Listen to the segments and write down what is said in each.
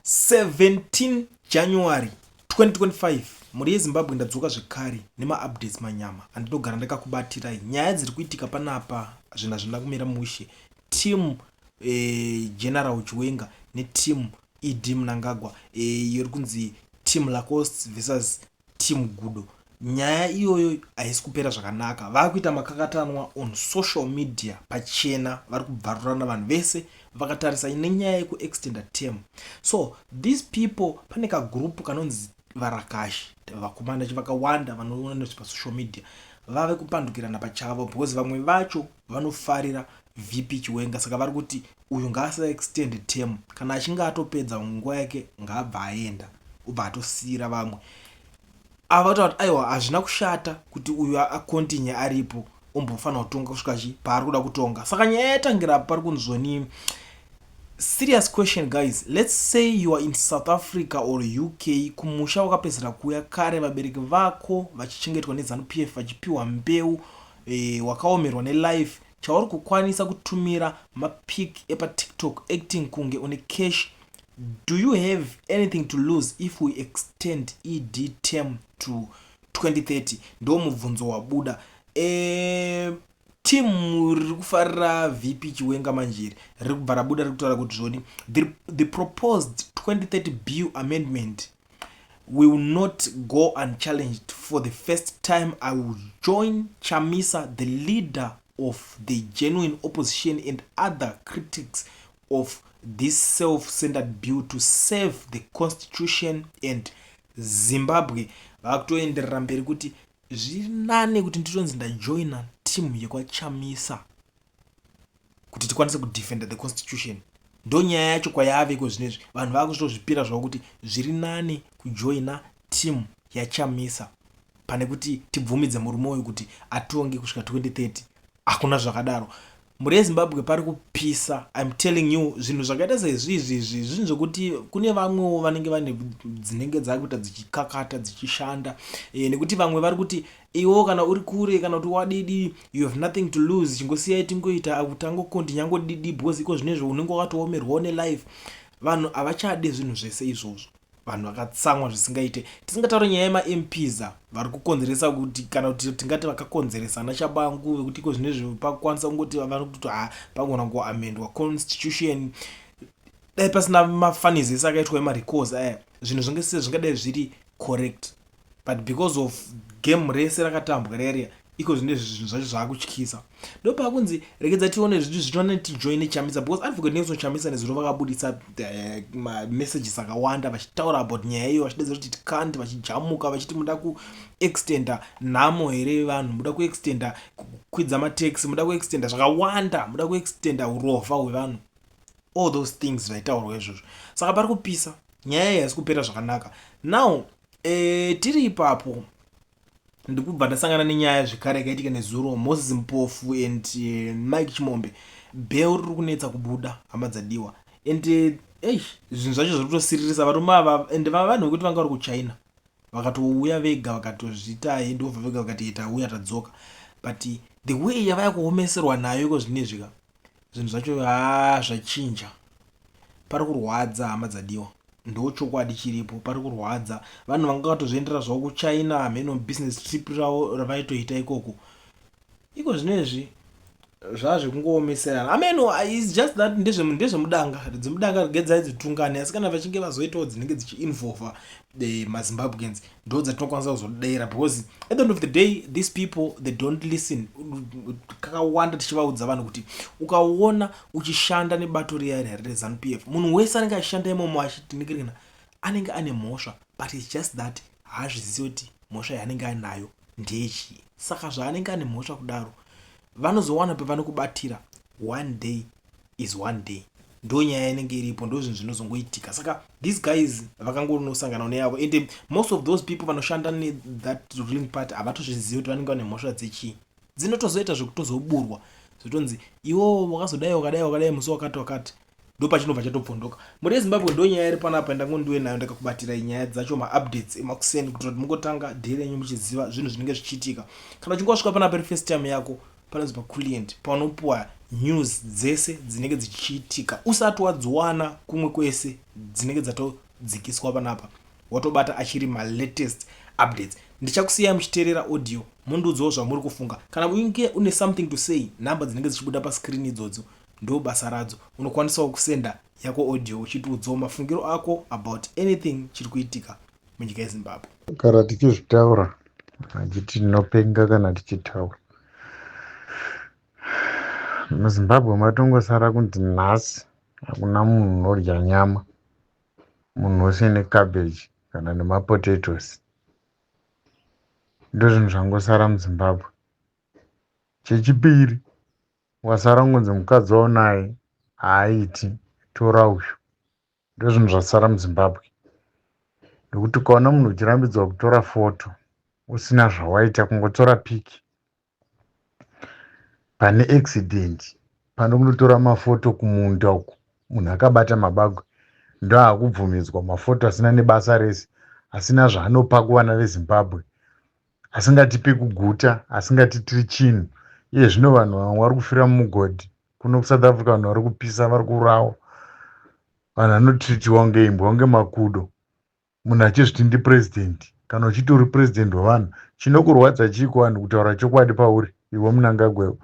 17 January 2025, mhuri yeZimbabwe, ndadzoka zvekare nemaupdates manyama andinogara ndakakubatirai. Nyaya dziri kuitika panapa, zvinhu hazvina kumira mushe. Team General Chiwenga neteam ED Mnangagwa, iyo iri kunzi Team Lacoste versus Team Gudo, nyaya iyoyo haisi kupera zvakanaka. Vakuita makakatanwa on social media pachena, vari kubvarurana vanhu vese vakatarisa nenyaya yekuextenda term. So these people, pane kagroup kanonzi Varakashi, vakomana vakawanda vanoona nezvepasocial media, vave kupandukirana pachavo because vamwe vacho vanofarira VP Chiwenga. Saka vari kuti uyu ngaasaextend term, kana achinge atopedza nguva yake ngaabva aenda, ubva atosiyira vamwe. Ava vataura kuti aiwa, hazvina kushata kuti uyu acontinue aripo, ombofanira kutonga kusvika chi paari kuda kutonga. Saka nyaya yatangira apa. Pari kunzoni, serious question, guys. Let's say you are in South Africa or UK, kumusha wakapedzera kuuya kare, vabereki vako vachichengetwa neZANU PF, vachipiwa mbeu, wakaomerwa nelife. Chauri kukwanisa kutumira mapic epaTikTok acting kunge une cash. Do you have anything to lose if we extend ED term to 2030? Ndo mubvunzo wabuda. Team riri kufarira VP Chiwenga manjeri riri kubva rabuda, riri kutaura kuti zvoni the proposed 2030 bill amendment will not go unchallenged. For the first time, I will join Chamisa, the leader of the genuine opposition, and other critics of this self-centered bill to save the constitution and Zimbabwe. Vakutoenderera mberi kuti zviri nane kuti nditonzi ndajoina team yekwaChamisa kuti tikwanise kudefenda the constitution. Ndo nyaya yacho kwayaveko zvinezvi. Vanhu vakuzvitozvipira zvavo kuti zviri nani kujoina team yaChamisa pane kuti tibvumidze murume uyu kuti atonge kusvika 2030. Hakuna zvakadaro. Mhuri yeZimbabwe, pari kupisa, I'm telling you. Zvinhu zvakaita sezvizvizvi, zvinhu zvekuti kune vamwewo vanenge vane dzinenge dzakuita dzichikakata dzichishanda, nekuti vamwe vari kuti iwo kana uri kure kana kuti wadidi, you have nothing to lose, chingosiyai tingoita kuti angocontinue angodidi, because iko zvinezvo unenge wakatoomerwawo nelife. Vanhu havachadi zvinhu zvese izvozvo. Vanhu vakatsamwa zvisingaite. Tisingatauri nyaya yemaMPs vari kukonzeresa kuti, kana kuti tingati vakakonzeresa ana Tshabangu, vekuti iko zvinezvi pakukwanisa kungoti vanoti ha, pagona kuamendwa constitution. Dai pasina mafunnies ese akaitwa emarecalls aya, zvinhu zvinge zvingadai zviri correct, but because of game rese rakatambwa riya, iko zvinezvi zvinhu zvacho zvaakutyisa. Ndopakunzi regedza tione zvinhu zvitone tijoine Chamisa, because Advocate Nelson Chamisa nezuro vakabudisa mamessages akawanda vachitaura about nyaya iyo, vachidedzera kuti tikandi, vachijamuka vachiti muda kuextenda nhamo here vanhu? Muda kuextenda kukwidza matax? Muda kuextenda zvakawanda? Muda kuextenda urovha hwevanhu? All those things zvaitaurwa izvozvo. Saka pari kupisa, nyaya iyi haisi kupera zvakanaka. Now tiri ipapo, ndikubva ndasangana nenyaya zvekare yakaitika nezuro, Moses Mpofu and Mike Chimombe. Bail riri kunetsa kubuda, hama dzadiwa, and ei, zvinhu zvacho zviri kutosiririsa varume ava. And vanhu vekuti vanga vari kuChina vakatouya vega, vakatozviita handova vega, vakati tauya, tadzoka, but the way yavaya kuomeserwa nayo iko zvinezvi ka, zvinhu zvacho ha, zvachinja. Pari kurwadza, hama dzadiwa, ndo chokwadi chiripo. Pari kurwadza. Vanhu vanga vatozviendera zvavo kuChina, hameno business trip ravo ravaitoita ikoko. Iko zvinezvi zvazvekungoomeserana, ameno. It's just that ndezvemudanga, dzemudanga regedzai dzitungane, asi kana vachinge vazoitawo dzinenge dzichiinvolva maZimbabweans, ndo dzatinokwanisa kuzodera, because at the end of the day these people, they don't listen. Kakawanda tichivaudza vanhu kuti ukaona uchishanda nebato riya riya reZANU PF, munhu wese anenge achishanda imomo achitiningirina anenge ane mhosva, but it's just that haazvizivi kuti mhosva yaanenge anayo ndeyechii. Saka zvaanenge ane mhosva kudaro, vanozowana pavanokubatira. One day is one day. Ndo nyaya inenge iripo, ndo zvinhu zvinozongoitika. Saka these guys vakangonosangana neyavo, and most of those people vanoshanda nethat ruling party havatozvizivi kuti vanenge vane mhosva dzechii. Dzinotozoita zvekutozoburwa, zvotonzi iwo wakazodai, wakadai, wakadai musi wakati wakati, ndo pachinobva chatobvondoka. Mhuri yeZimbabwe, ndo nyaya iri panapa. Ndangondiwe nayo, ndakakubatirai nyaya dzacho, maupdates emakuseni, kuitira kuti mungotanga day renyu muchiziva zvinhu zvinenge zvichiitika. Kana uchinge wasvika panapa iri first time yako, panonzi paCulient, paunopuwa. News dzese dzinenge dzichiitika usati wadziwana kumwe kwese dzinenge dzatodzikiswa panapa watobata achiri malatest updates. Ndichakusiyai muchiteerera audio mondiudzawo zvamuri kufunga. Kana unge une something to say, nhamba dzinenge dzichibuda pascreen idzodzo ndo basa radzo. Unokwanisawo kusenda yako audio uchitiudzawo mafungiro ako about anything chiri kuitika munyika yeZimbabwe. Kana tichizvitaura hachiti tinopenga kana tichitaura. MuZimbabwe matongosara kunzi nhasi hakuna munhu unodya nyama. Munhu wese necabbage kana nemapotatoes. Ndozvinhu zvangosara muZimbabwe. Chechipiri, wasara kungonzi mukadzi waunaye haaiti, tora uyu. Ndozvinhu zvasara muZimbabwe. Nekuti ukaona munhu uchirambidzwa kutora foto usina zvawaita, kungotora piki pane accident, pane kunotora mafoto kumunda uku munhu akabata mabagwe, ndoakubvumidzwa mafoto asina nebasa rese, asina zvaanopa kuvana veZimbabwe, asingatipi kuguta, asingatitiri chinhu. Iye zvino vanhu vamwe vari kufira mumugodhi kuno kuSouth Africa, vanhu vari kupisa, vari kuurawa, vanhu vanotritiwa kunge imbwa, kunge makudo. Munhu achizviti ndipurezidendi. Kana uchiti uri purezidendi wevanhu, chinokurwadza chiiko vanhu kutaura chokwadi pauri iwe Mnangagwa iwe?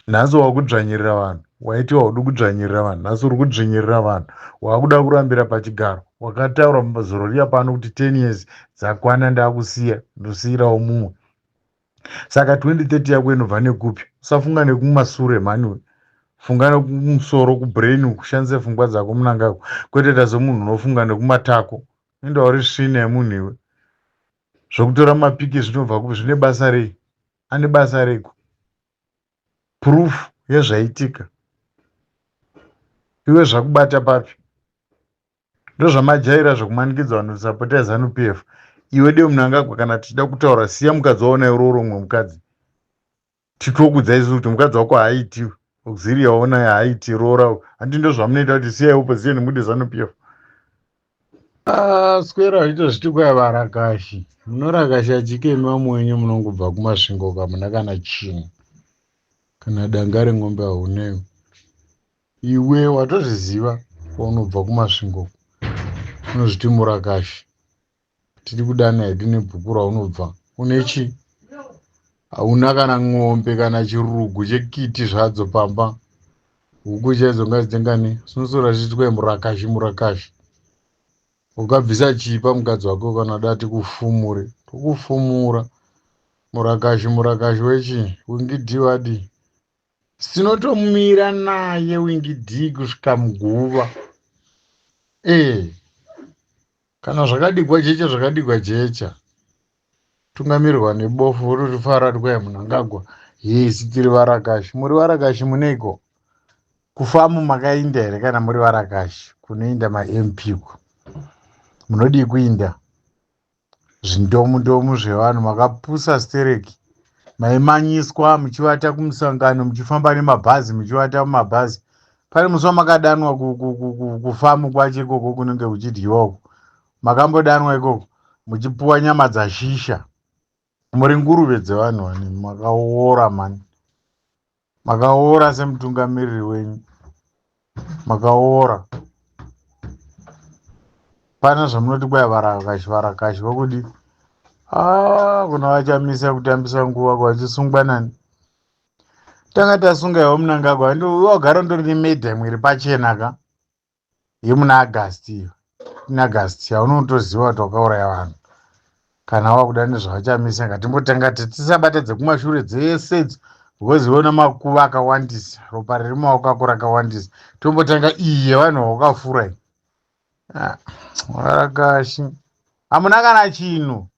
Nhasi wakudzvanyirira vanhu, waiti waudi kudzvanyirira vanhu, nhasi uri kudzvinyirira vanhu, wakuda kurambira pachigaro. Wakataura zuro riya pano kuti 10 years dzakwana, ndakusiya, ndosiyirawo mumwe. Saka 2030 yako inobva nekupi? Usafunga nekumasure mhani, funga nekumusoro, kubrain, kushandisa pfungwa dzako Mnangagwa, kwete ta semunhu unofunga nekumatako. Inda uri svina yemunhu iwe. Zvokutora mapiki zvinobva kupi? Zvine basa rei? Ane basa reiko? Proof yezvaitika iwe zvakubata papi? Ndozvamajaira zvekumanikidza vanhu kusapota ZANU PF. Iwe deo Mnangagwa, kana tichida kutaura, siya mukadzi waona iroro umwe mukadzi, titokudza isu kuti mukadzi wako haaitiwe auxillia waona haaiti, roora. Handi ndozvamunoita kuti siyai opposition mude ZANU PF? Swera achiita zviti kwai varakashi, munorakasha chikemi vamwe wenyu munongobva kuMasvingo kamuna kana chinhu, kana danga remombe haunewo. Iwe watozviziva kwaunobva kuMasvingo, unozviti murakashi. Tiri kudana hedu nebhuku raunobva. Une chi hauna kana ng'ombe kana chirugu chekiti zvadzo pamba, huku chaidzo ngadzitengane. Sinosora zvichiti kwai murakashi, murakashi. Ukabvisa chii pamukadzi wako? Kana uda tikufumure, tokufumura. Murakashi, murakashi wechii? Winky D wadii? Tinotomira naye Winky D kusvika muguva. Ee, kana zvakadigwa jecha, zvakadigwa jecha. Tungamirwa nebofu rorifara kwai Mnangagwa yesi. Tiri varakashi. Muri varakashi muneiko? Kufamu makainda here? Kana muri varakashi, kunoinda maMP ku munodii kuinda? Zvindomu ndomu zvevanhu, makapusa stereki. Maimanyiswa muchivata kumusangano, muchifamba nemabhazi, muchivata mumabhazi. Pane musi wamakadanwa kufamu kwacho ikoko kunenge kuchidyiwa uko? Makambodanwa ikoko muchipuwa nyama dzashisha? Muri nguruve dzevanhu vani, makaora mani, makaora semutungamiriri wenyu, makaora. Pana zvamunoti kwai varakashi, varakashi vokudi kuna vachamisa kutambisa nguva kwachisungwa nani? Tanga tasunga iwe Mnangagwa, wagara ndori nemedha imwe iri pachena ka yemuna August iyo, ina August yaunotoziva kuti wakauraya vanhu. Kana wakuda nezvavachamisa, ngatimbotanga tisabata dzekumashure dzese idzo, because iwona makuva akawandisa, ropa riri mumaoko ako rakawandisa. Tombotanga iyi yevanhu vawakafura iyi. Varakashi, hamuna kana chinhu.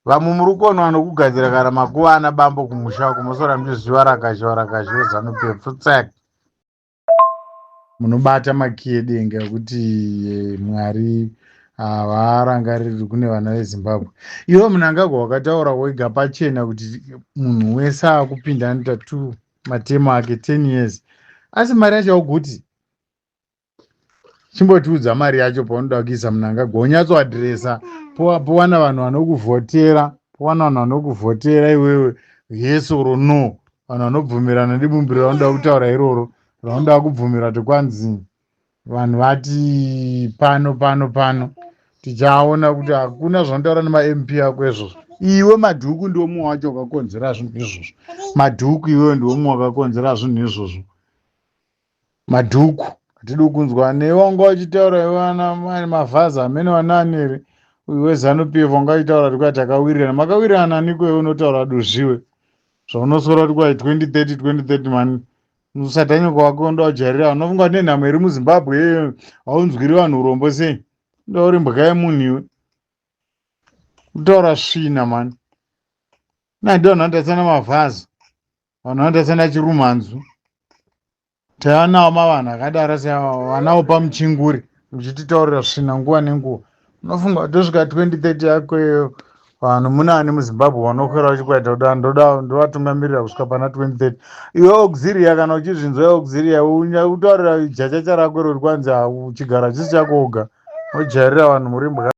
Vamwe muri kuonwa nokugadzira kana makuva ana bambo kumusha uko, mosora muchizviva rakashi, varakashi veZANU PF tsak. Munobata makiyi edenga ekuti Mwari havarangariri kune vana veZimbabwe. Iwe Mnangagwa, wakataura wega pachena kuti munhu wese akupinda anoita two matemo ake, 10 years, asi mari yacho auguti. Chimbotiudza mari yacho paunoda kuisa Mnangagwa, unyatsoadhiresa, powana vanhu vanokuvhotera, powana vanhu vanokuvhotera iwewe, yes or no. Vanhu vanobvumirana nebumbiro ravanoda kutaura iroro, ravanoda kubvumira kuti kwanzi vanhu vati pano pano pano. Tichaona kuti hakuna zvanotaura nemaMP ako izvozvo. Iwe Madhuku ndiwo mumwe wacho wakakonzera zvinhu izvozvo. Madhuku, iwewe ndiwo mumwe wakakonzera zvinhu izvozvo. Madhuku, hatidi kunzwa newe. Wanga uchitaura iwe ana mavhazi amene wanani here uyu weZANU PF? Wanga uchitaura kuti kwai takawirirana. Makawirirana naniko iwe? Unotaura duzviwe zvaunoswera kuti kwai 2030 2030 mani. Musatanyoko wako undowajairira. Unofunga kuti nenhamo iri muZimbabwe iyoyo haunzwiri vanhu urombo sei? Ndouri mbwa yemunhu iwe, kutaura svina mani. Nandi vanhu vanotarisana mavhazi, vanhu vanotarisana chirumhanzu. Taiva nawo mavanhu akadaro sevanawo pamuchinguri, uchititaurira svina nguva nenguva. Unofunga kuti tosvika 2030 yako iyo, vanhu munani muZimbabwe vanokwira vachikwaita kuda ndoda ndovatungamirira kusvika pana 2030? Iwe auxilia, kana uchizvinzwa auxilia, utaurira jachacha rako iro kwanzi chigara chisi chako oga, ojairira vanhu muri mbwa.